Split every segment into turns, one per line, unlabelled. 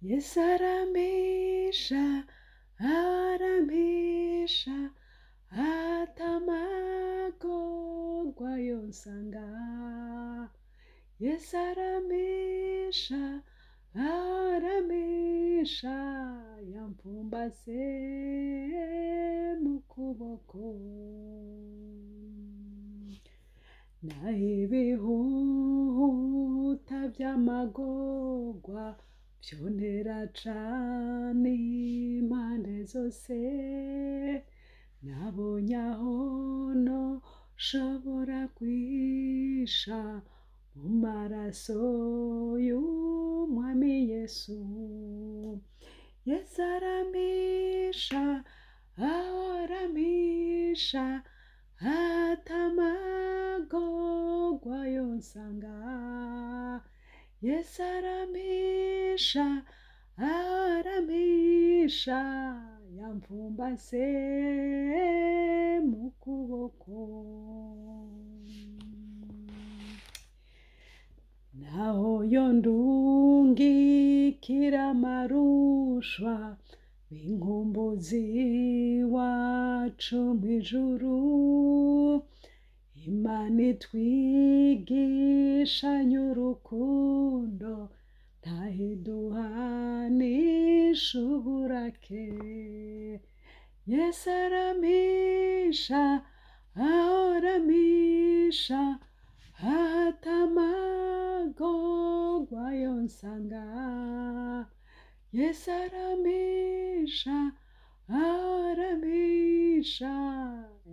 Yesu arampisha, arampisha, atamagorwa yonsanga. Yesu arampisha, arampisha, yampfumbase mu kuboko. Naho ibihuta vy'amagorwa vyontera cane impande zose, nabonye aho noshobora kwihisha mu maraso y'Umwami Yesu. Yesu arampisha, arampisha, atamagorwa yonsanga. Yesu arampisha, arampisha, yampfumbase mu kuboko. Naho yondungikira amarushwa, b'inkumbuzi iwacu mw'ijuru, Imana itwigishanye urukundo, ntahiduhanisha uburake. Yesu arampisha, arampisha, atamagorwa yonsanga. Yesu arampisha, arampisha,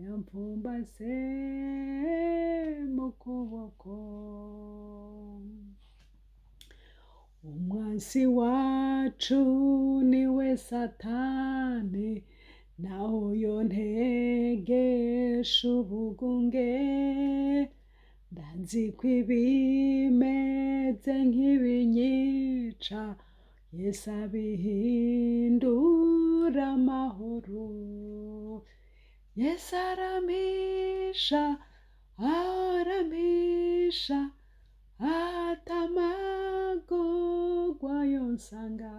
yampfumbase mu kuboko. Umwansi wacu niwe Satani, naho yontegesha ubugunge, ndazi ko ibimeze nk'ibinyica, Yesu abihindura amahoro. Yesu arampisha, arampisha, atamagorwa yonsanga.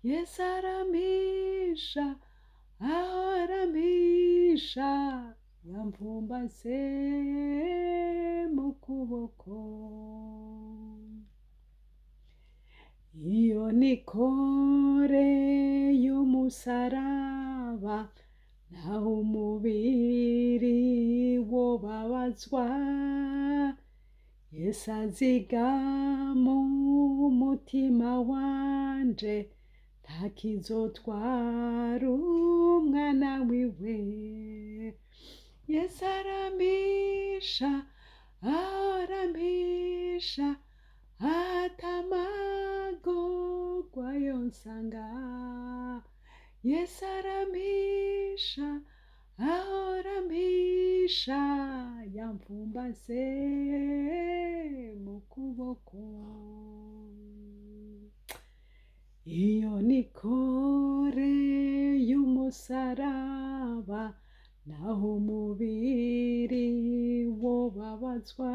Yesu arampisha, arampisha, yampfumbase mu kuboko. Iyo ni kore y'umusaraba, naho umubiri wobabazwa, Yesu azigama umutima wanje, ntakizotwara umwana wiwe. Yesu arampisha, arampisha, atamagorwa yonsanga. Yesu arampisha, arampisha, yampfumbase mu kuboko. Iyo ni kore y'umusaraba, naho umubiri wobabazwa,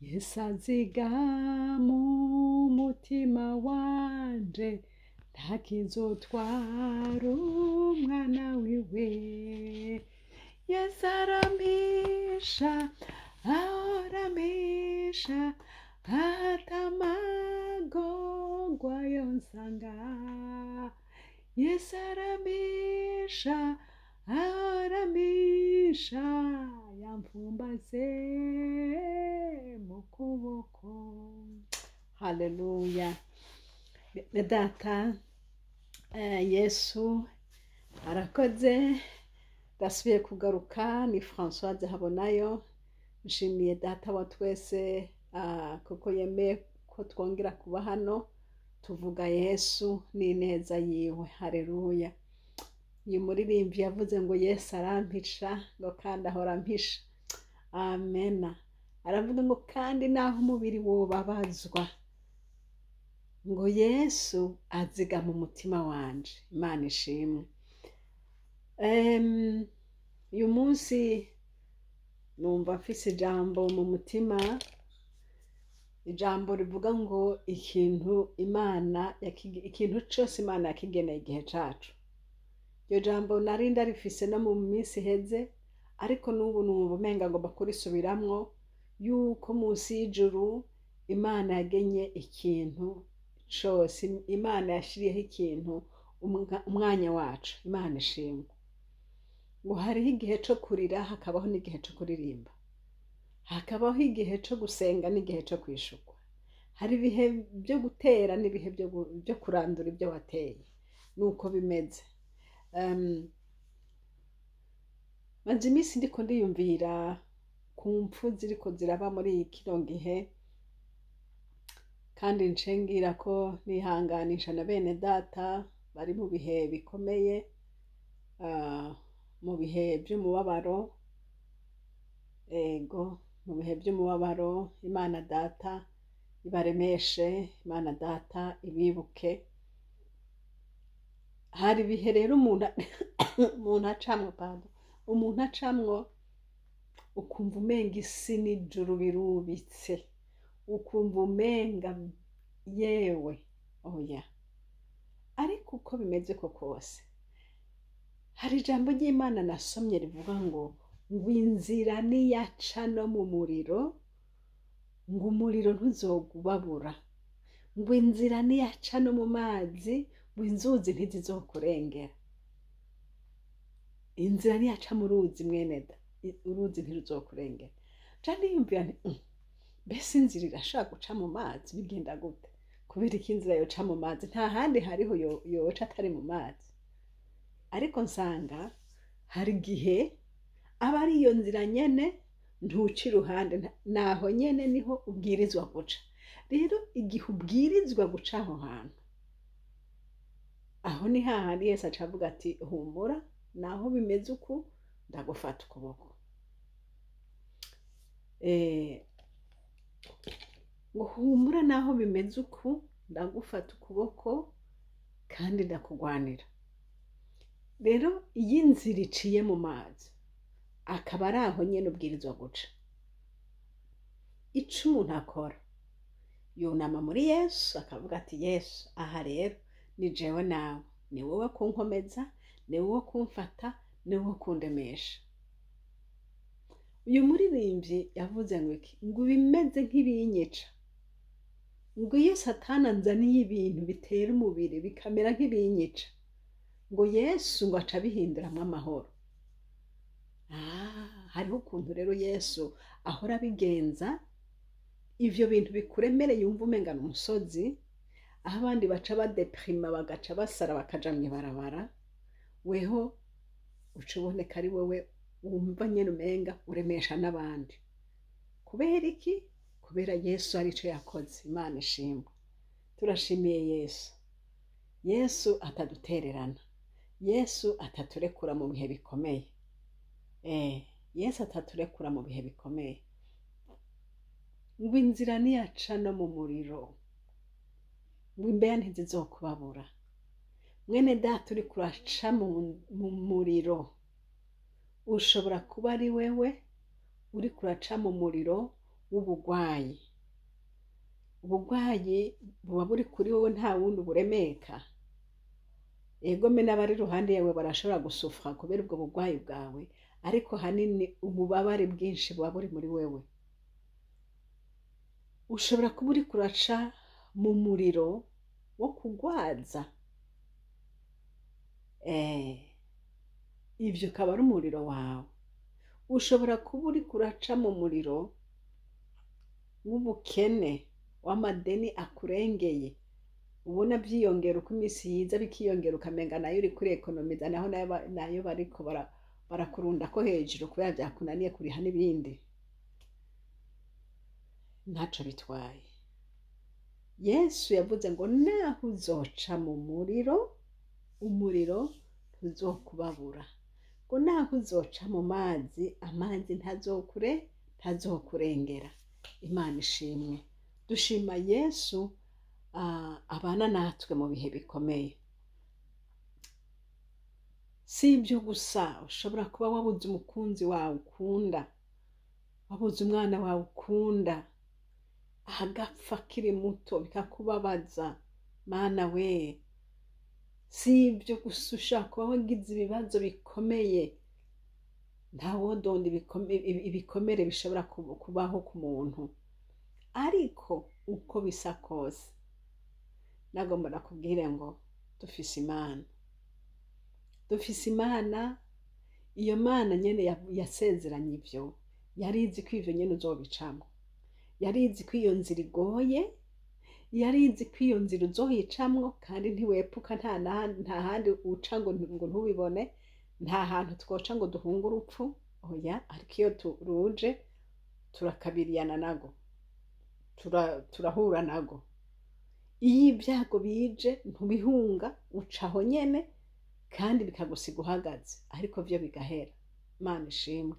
Yesu azigama umutima wanje, ntakizotwara umwana wiwe. Yesu arampisha, arampisha, atamagorwa yonsanga. Yesu arampisha, arampisha, yampfumbase mu kuboko. Haleluya. Bene data, Yesu arakoze, ndasubiye kugaruka. Ni Françoise Habonayo. Nshimiye Data wa twese kuko yemeye ko twongera kuba hano tuvuga Yesu n'ineza yiwe. Haleluya. Uyu muririmbyi yavuze ngo Yesu arampisha, ngo kandi ahora ampisha. Amena. Aravuga ngo kandi naho umubiri wobabazwa, ngo Yesu azigama umutima wanje. Imana ishimwe. Uyu munsi numva mfise ijambo mu mutima. Ijambo rivuga ngo ikintu Imana ikintu cose Imana yakigeneye igihe cacu. Iryo jambo nari ndarifise no mu minsi iheze, ariko n'ubu numva umenga ngomba kurisubiramwo, yuko munsi y'ijuru Imana yagenye ikintu cose, Imana yashiriyeho ikintu umwanya wacu. Imana ishimwe. Ngo hariho igihe co kurira, hakabaho n'igihe co kuririmba, hakabaho igihe co gusenga n'igihe co kwishurwa. Hari ibihe byo gutera n'ibihe byo kurandura ibyo wateye. Nuko bimeze. Maze iminsi ndiko ndiyumvira ku mpfu ziriko ziraba muri kino gihe, kandi ncengira ko nihanganisha na bene data bari mu bihe bikomeye, mu bihe by'umubabaro. Ego, mu bihe by'umubabaro, Imana data ibaremeshe, Imana data ibibuke. Hari ibihe rero umuntu acamwo, pardon, umuntu acamwo ukumva umenga isi n'ijuru birubitse, ukumva umenga yewe oya. Ariko uko bimeze ko kose, hari ijambo ry'Imana nasomye rivuga ngo inzira niyaca no mu muriro, ngo umuriro ntuzogubabura, ngo inzira niyaca no mu mazi, ngo inzuzi ntizizokurengera. Inzira niyaca mu ruzi, mwene da, uruzi ntiruzokurengera. Ca niyumvira nti mbese inzira irashobora guca mu mazi? Bigenda gute? Kubera iki inzira yoca mu mazi? Nta handi hariho yoca atari mu mazi. Ariko nsanga hari igihe aba ari iyo nzira nyene, ntuca iruhande, naho nyene niho ubwirizwa guca. Rero igihe ubwirizwa guca aho hantu, aho ni hahandi Yesu aca avuga ati humura, naho bimeze uku ndagufata ukuboko. Ngo humura naho bimeze uku ndagufata ukuboko kandi ndakugwanira. Rero iyo inzira iciye mu mazi, akaba ari aho nyene ubwirizwa guca, ico umuntu akora, yunama muri Yesu akavuga ati Yesu, aha rero ni jewe nawe, ni wowe kunkomeza, ni wowe kumfata, ni wowe kundemesha. Uyu muririmbyi yavuze ngo iki? Ngo bimeze nk'ibinyica, ngo iyo Satani anzaniye ibintu bitera umubiri bikamera nk'ibinyica, ngo Yesu ngo aca abihinduramwo amahoro. Hariho ukuntu rero Yesu ahora abigenza, ivyo bintu bikuremereye yumva umenga ni umusozi, aho abandi baca badeprima bagaca basara bakaja mw'ibarabara, weho uca uboneka ari wewe wumva nyene umenga uremesha n'abandi. Kubera iki? Kubera Yesu ari ico yakoze. Imana ishimwe. Turashimiye Yesu. Yesu atadutererana, Yesu ataturekura mu bihe bikomeye. Yesu ataturekura mu bihe bikomeye. Ngo inzira niyaca no mu muriro, ngo imbeya ntizizokubabura. Mwene data uriko uraca mu muriro, ushobora kuba ari wewe uriko uraca mu muriro w'ubugwayi. Ubugwayi buba buri kuri wowe, nta wundi buremeka. Egome n'abari iruhande yawe barashobora gusufra kubera ubwo bugwayi bwawe, ariko hanini ububabare bwinshi buba buri muri wewe. Ushobora kuba uriko uraca mu muriro wo kugwaza, ivyo ukaba ari umuriro wawe. Ushobora kuba uriko uraca mu muriro w'ubukene, w'amadeni akurengeye, ubona vyiyongera uko iminsi yiza bikiyongera, ukamenga nayo uriko urekonomiza, naho nayo bariko barakurundako hejuru kubera vyakunaniye kuriha n'ibindi. Ntaco bitwaye. Yesu yavuze ngo naho uzoca mu muriro, umuriro ntuzokubabura. Ngo naho uzoca mu mazi, amazi ntazokurengera. Imana ishimwe. Dushima Yesu abana natwe mu bihe bikomeye. Si ibyo gusa, ushobora kuba wabuze umukunzi wawe ukunda, wabuze umwana wawe ukunda, Agapfa akiri muto bikakubabaza. Mana we, si ibyo gusa, ushobora kuba wagize ibibazo bikomeye. Ntawodonda ibikomere bishobora kubaho ku muntu, ariko uko bisa kose nagomba nakubwire ngo dufise Imana, dufise Imana. Iyo Mana nyene yasezeranye ivyo, yarizi ko ivyo nyene uzobicamwo, yarizi ko iyo nzira igoye, yarizi ko iyo nzira uzoyicamwo, kandi ntiwepuka. Nta handi uca ngo ntubibone. Nta hantu twoca ngo duhunge urupfu, oya. Ariko iyo turuje turakabiriyana nago, turahura nago. Iyo ibyago bije ntubihunga, uca aho nyene kandi bikagusiga uhagaze, ariko vyo bigahera. Imana ishimwe.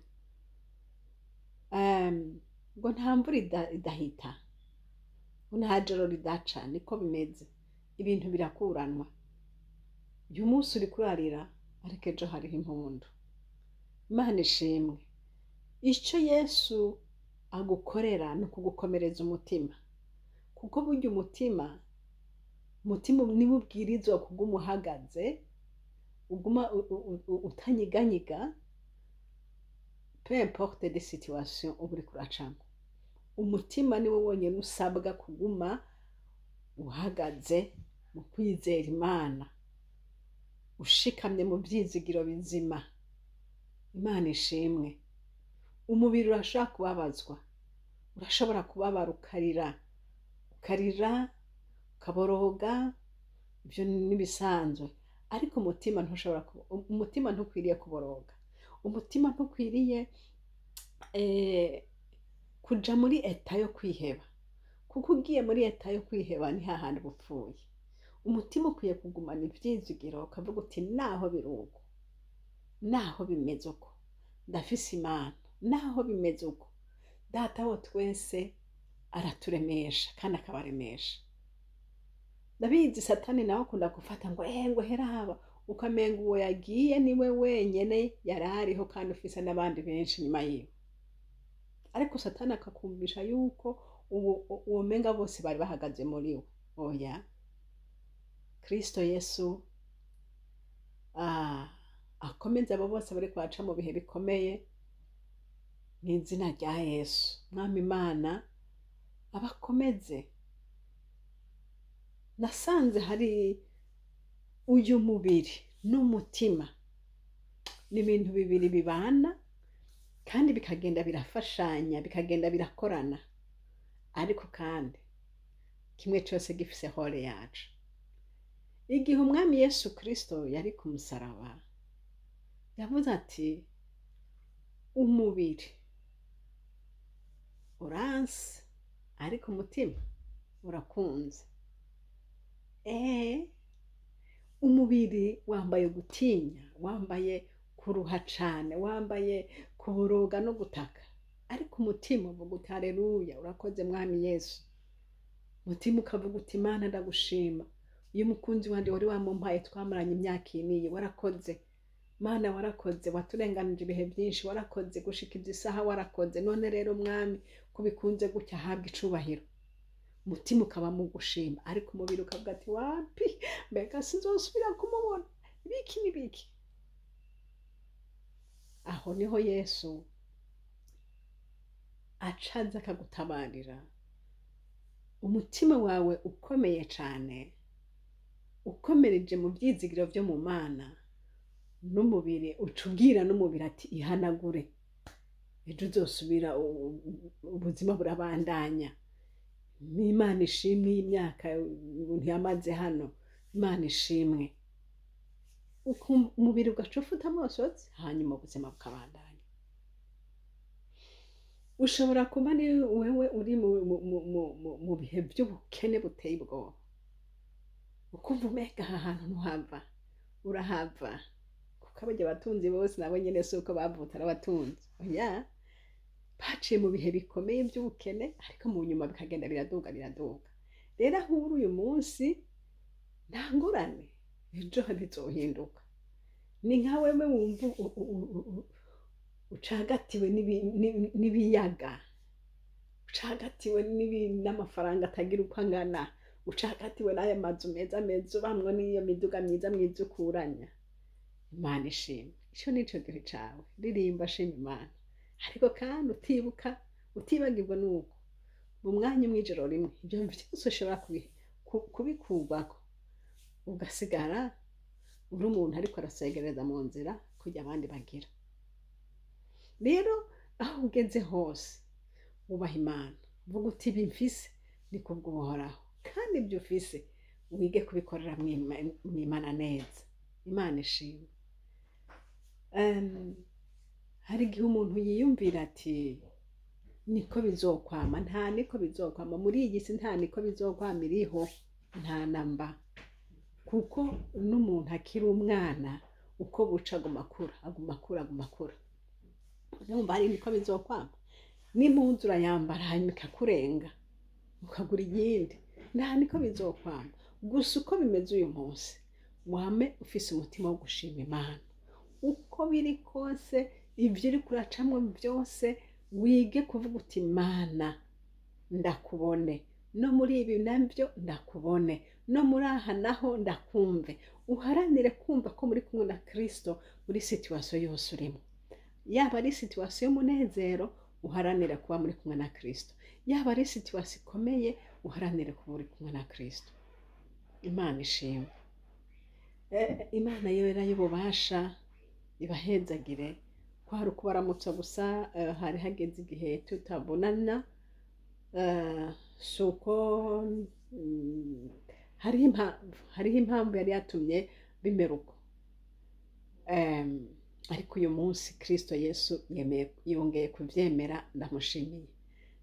Ngo nta mvura idahita, ngo nta joro ridaca. Niko bimeze, ibintu birakuranwa. Uyu munsi uri kurarira, ariko ejo hariho impundu. Imana ishimwe. Icyo Yesu agukorera ni ukugukomereza umutima, kuko burya umutima niwo ubwirizwa kuguma uhagaze, uguma utanyiganyiga, peu importe des situations uba uriko uracamo. Umutima niwo wonyine usabwa kuguma uhagaze mu kwizera Imana, ushikamye mu byizigiro bizima. Imana ishimwe. Umubiri urashobora kubabazwa, urashobora kubabara, ukarira, ukarira, ukaboroga, ibyo n'ibisanzwe. Ariko umutima ntushobora, umutima ntukwiriye kuboroga, umutima ntukwiriye kuja muri état yo kwiheba, kuko ugiye muri état yo kwiheba ni hahandi uba upfuye. Umutima ukwiye kugumana ivyizigiro, ukavuga uti: "Naho biri uko, naho bimeze uko, ndafise Imana. Naho bimeze uko, Data wa twese araturemesha kandi akabaremesha." Ndabizi, Satani nawe akunda gufata ngo ngo heraba, ukamenga uwo yagiye niwe wenyene yari ariho, kandi ufise n'abandi benshi inyuma yiwe. Ariko Satani akakumvisha yuko uwo menga bose bari bahagaze muri we. Oya, Kristo Yesu akomeze abo bose bari kwaca mu bihe bikomeye mu izina rya Yesu. Mwami Imana abakomeze. Nasanze hari uyu mubiri n'umutima ni ibintu bibiri bibana kandi bikagenda birafashanya, bikagenda birakorana, ariko kandi kimwe cyose gifise rôle yacu. Igihe Umwami Yesu Kristo yari ku musaraba, yavuze ati: "Umubiri uranse, ariko umutima urakunze." Umubiri wambaye gutinya, wambaye kuruha cane, wambaye kuboroga no gutaka, ariko umutima uvuga uti: "Haleluya, urakoze Mwami Yesu." Umutima ukavuga uti: "Mana, ndagushima, uyu mukunzi wanje wari wamumpaye, twamaranye imyaka iyi n'iyi. Warakoze Mana, warakoze, waturenganije ibihe byinshi, warakoze gushikiza isaha, warakoze. None rero Mwami, ko bikunze gutya, ahabwa icubahiro." Umutima ukaba mu gushima, ariko umubiri ukavuga ati: "Wapi, mbega sinzosubira kumubona, ibiki n'ibiki." Aho niho Yesu acaza akagutabarira. Umutima wawe ukomeye cane, ukomereje mu byizigiro byo mu Mana, n'umubiri uca ubwira n'umubiri ati: "Ihanagure, ejo uzosubira, ubuzima burabandanya." N'Imana ishimwe y'imyaka umuntu yamaze hano, Imana ishimwe. Umubiri ugaca ufuta amosozi, hanyuma ubuzima bukabandanya. Ushobora kuba ni wewe uri mu bihe by'ubukene buteye ubwoba, ukumva umenga aha hantu ntuhava. Urahava, kuko abarya abatunzi bose nabo nyene si uko bavutse ari abatunzi, oya. Baciye mu bihe bikomeye by'ubukene, ariko mu nyuma bikagenda biraduga, biraduga. Rero aho uri uyu munsi nta ngorane, ejo bizohinduka. Ni nka wewe wumva ucagatiwe n'ibiyaga. Ucagatiwe n'amafaranga atagira uko angana, ucagatiwe n'aya mazu meza meza ubamwo, n'iyo miduga myiza myiza ukuranya. Imana ishimwe. Ico nico gihe cawe, ririmba, shima Imana. Ariko kandi utibuka, utibagirwa nuko mu mwanya umwe, ijoro rimwe, ibyo vyose ushobora kubikurwako, ugasigara uri umuntu ariko arasegereza mu nzira kurya abandi bagira. Rero aho ugeze hose, wubaha Imana, uvuga uti: "Ibi mfise ni kubw'Uhoraho." Kandi ibyo ufise wige kubikorera mw'Imana neza. Imana ishimwe. Hari igihe umuntu yiyumvira ati: "Niko bizokwama." Nta niko bizokwama muri iyi si, nta niko bizokwama iriho, nta namba, kuko n'umuntu akiri umwana, uko buca aguma akura, aguma akura, aguma akura. Urumva hari niko bizokwama? N'impuzu urayambara, hanyuma ikakurenga, ukagura iyindi. Nta niko bizokwama. Gusa uko bimeze uyu munsi, wame ufise umutima wo gushima Imana uko biri kose. Ibyo uri kuracamwo byose, wige kuvuga uti: "Mana, ndakubone no muri ibi, nabyo ndakubone no muri aha naho ndakumve." Uharanire kumva ko muri kumwe na Kirisito muri situation yose urimo. Yaba ari situation y'umunezero, uharanire kuba muri kumwe na Kirisito. Yaba ari situation ikomeye, uharanire kuba uri kumwe na Kirisito. Imana ishimwe. Imana yera y'ububasha ibahezagire. Kwari ukubaramutsa gusa. Hari hageze igihe tutabonana. Si uko hariho impamvu yari yatumye bimera uko. Ariko uyu munsi Kirisito Yesu yongeye kubyemera. Ndamushimiye,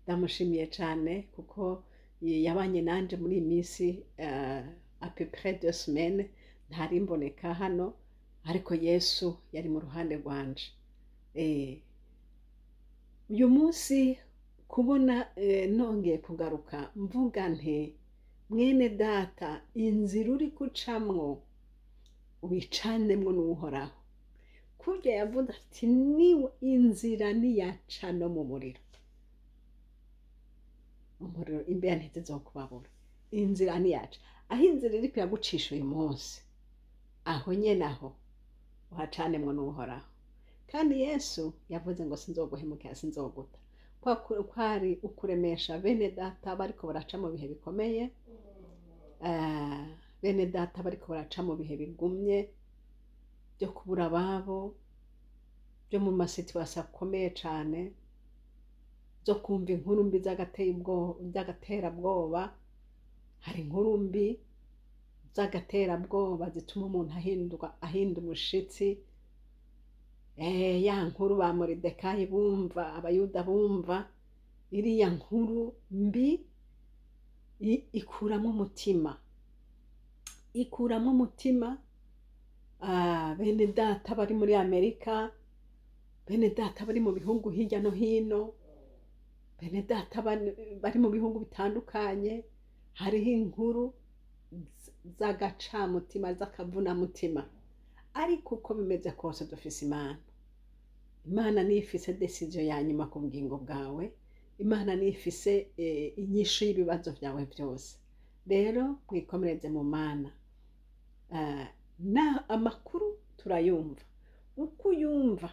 ndamushimiye cyane, kuko yabanye nanje muri iyi minsi, à peu près 2 semaines ntari mboneka hano, ariko Yesu yari mu ruhande rwanje. Uyu munsi kubona nongeye kugaruka, mvuga nti: "Mwene data, inzira uri gucamwo wicanemwo n'Uhoraho." Kurya yavuze ati: "Niwe inzira, niyaca no mu muriro, umuriro imbeya ntizizokubabura." Inzira niyaca, aho inzira iri kuyagucisha uyu munsi, aho nyene aho uhacanemwo n'Uhoraho. Kandi Yesu yavuze ngo: "Sinzoguhemukira, sinzoguta." Kwari ukuremesha bene data bariko baraca mu bihe bikomeye, bene data bariko baraca mu bihe bigumye byo kubura ababo, byo mu ma situations akomeye cane, byo kumva inkuru mbi z'agaterabwoba. Hari inkuru mbi z'agaterabwoba zituma umuntu ahindurwa, ahinda umushitsi. Ya nkuru ba Moridekayi bumva, Abayuda bumva iriya nkuru mbi, ikuramo umutima, ikuramo umutima. Bene data bari muri Amerika, bene data bari mu bihugu hirya no hino, bene data bari mu bihugu bitandukanye, hariho inkuru z'agacamutima, z'akavunamutima. Ariko uko bimeze kose, dufise Imana. Imana niyo ifise décision ya nyuma ku bugingo bwawe. Imana niyo ifise inyishu y'ibibazo byawe byose. Rero mwikomereze mu Mana. Na amakuru turayumva. Uko uyumva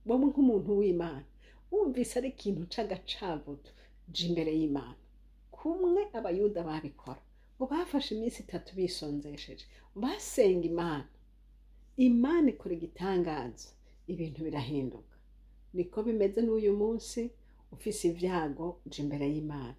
wowe nk'umuntu w'Imana, wumvise ari ikintu c'agacabuto, ja imbere y'Imana kumwe Abayuda babikora, ngo bafashe iminsi 3 bisonzesheje, basenga Imana. Imana ikora igitangaza, ibintu birahinduka. Niko bimeze n'uyu munsi. Ufise ibyago, ja imbere y'Imana.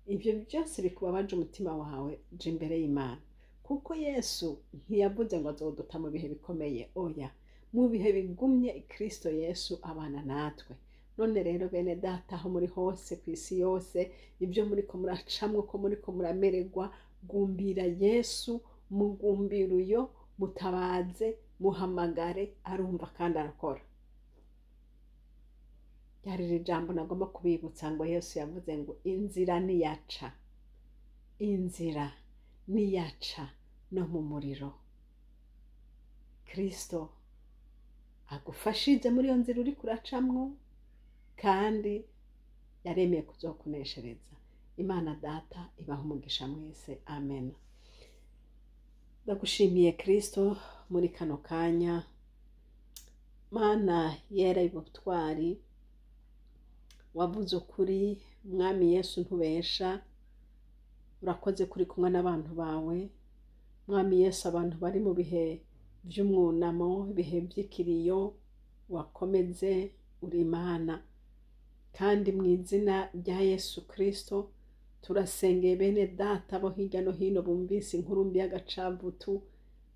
Ibyo byose bikubabaje umutima wawe, ja imbere y'Imana, kuko Yesu ntiyavuze ngo azoduta mu bihe bikomeye. Oya, mu bihe bigumye Kristo Yesu abana natwe. None rero bene data, aho muri hose ku isi yose, ibyo muriko muracamwo, ko muriko muramererwa, gumbira Yesu, mugumbira uyo, mutabaze, muhamagare, arumva kandi arakora. Ryari iri jambo nagomba kubibutsa, ngo Yesu yavuze ngo: "Inzira niyaca, inzira niyaca no mu muriro." Kristo agufashije muri iyo nzira uri kuracamwo, kandi Yaremeye kuzokuneshereza. Imana Data ibaha umugisha mwese. Amen. Ndagushimiye Kristo muri kano kanya. Mana yera y'ubutwari, wavuze ukuri. Mwami Yesu, ntubesha. Urakoze kuri kumwe n'abantu bawe, Mwami Yesu. Abantu bari mu bihe by'umwunamo, ibihe by'ikiriyo, wakomeze. Uri Imana. Kandi mu izina rya Yesu Kristo turasengeye bene Data bo hirya no hino bumvise inkuru mbi y'agacavutu,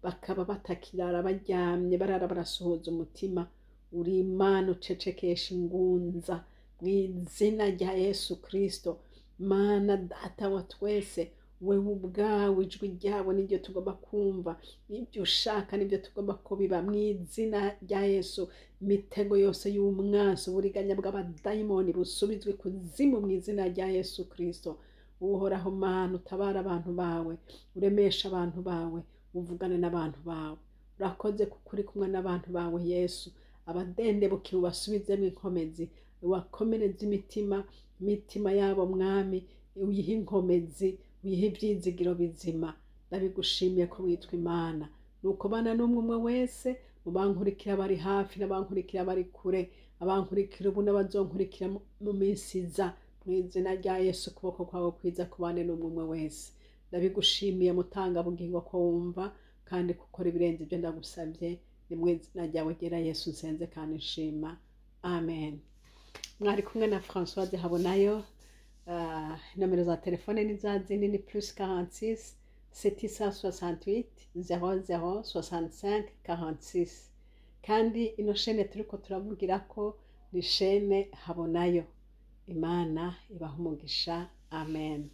bakaba batakirara baryamye, barara barasuhuza umutima. Uri Imana ucecekesha ingunza. Mu izina rya Yesu Kristo, Mana Data wa twese, wewe ubwawe ijwi ryawe niryo tugomba kumva, ibyo ushaka nibyo tugomba kubiba. Mu izina rya Yesu, imitego yose y'umwansi, uburiganya bw'abadayimoni busubizwe kuzimu mu izina rya Yesu Kristo. Uhoraho Mana, utabara abantu bawe, uremesha abantu bawe, uvugane n'abantu bawe. Urakoze kuko uri kumwe n'abantu bawe, Yesu. Abadendebukiwe ubasubizemo inkomezi, wakomereze imitima yabo, Mwami, uyihe inkomezi, uyihe ibyizigiro bizima. Ndabigushimiye ko witwa Imana. Nuko bana n'umwe umwe wese mu bankurikira bari hafi n'abankurikira bari kure, abankurikira ubu n'abazonkurikira mu minsi iza, mu izina rya Yesu, ukuboko kwawe kwiza kubane n'umwe umwe wese. Ndabigushimiye, Mutangabugingo, ko wumva kandi gukora ibirenze ibyo ndagusabye. Ni mu izina ryawe ryera Yesu nsenze kandi nshima. Amen. Mwari kumwe na Françoise Habonayo. Nomero za telefone ni za zindi, ni +46 768 00 65 46. Kandi ino shene turiko turavugira ko ni shene Habonayo. Imana ibaha umugisha. Amen.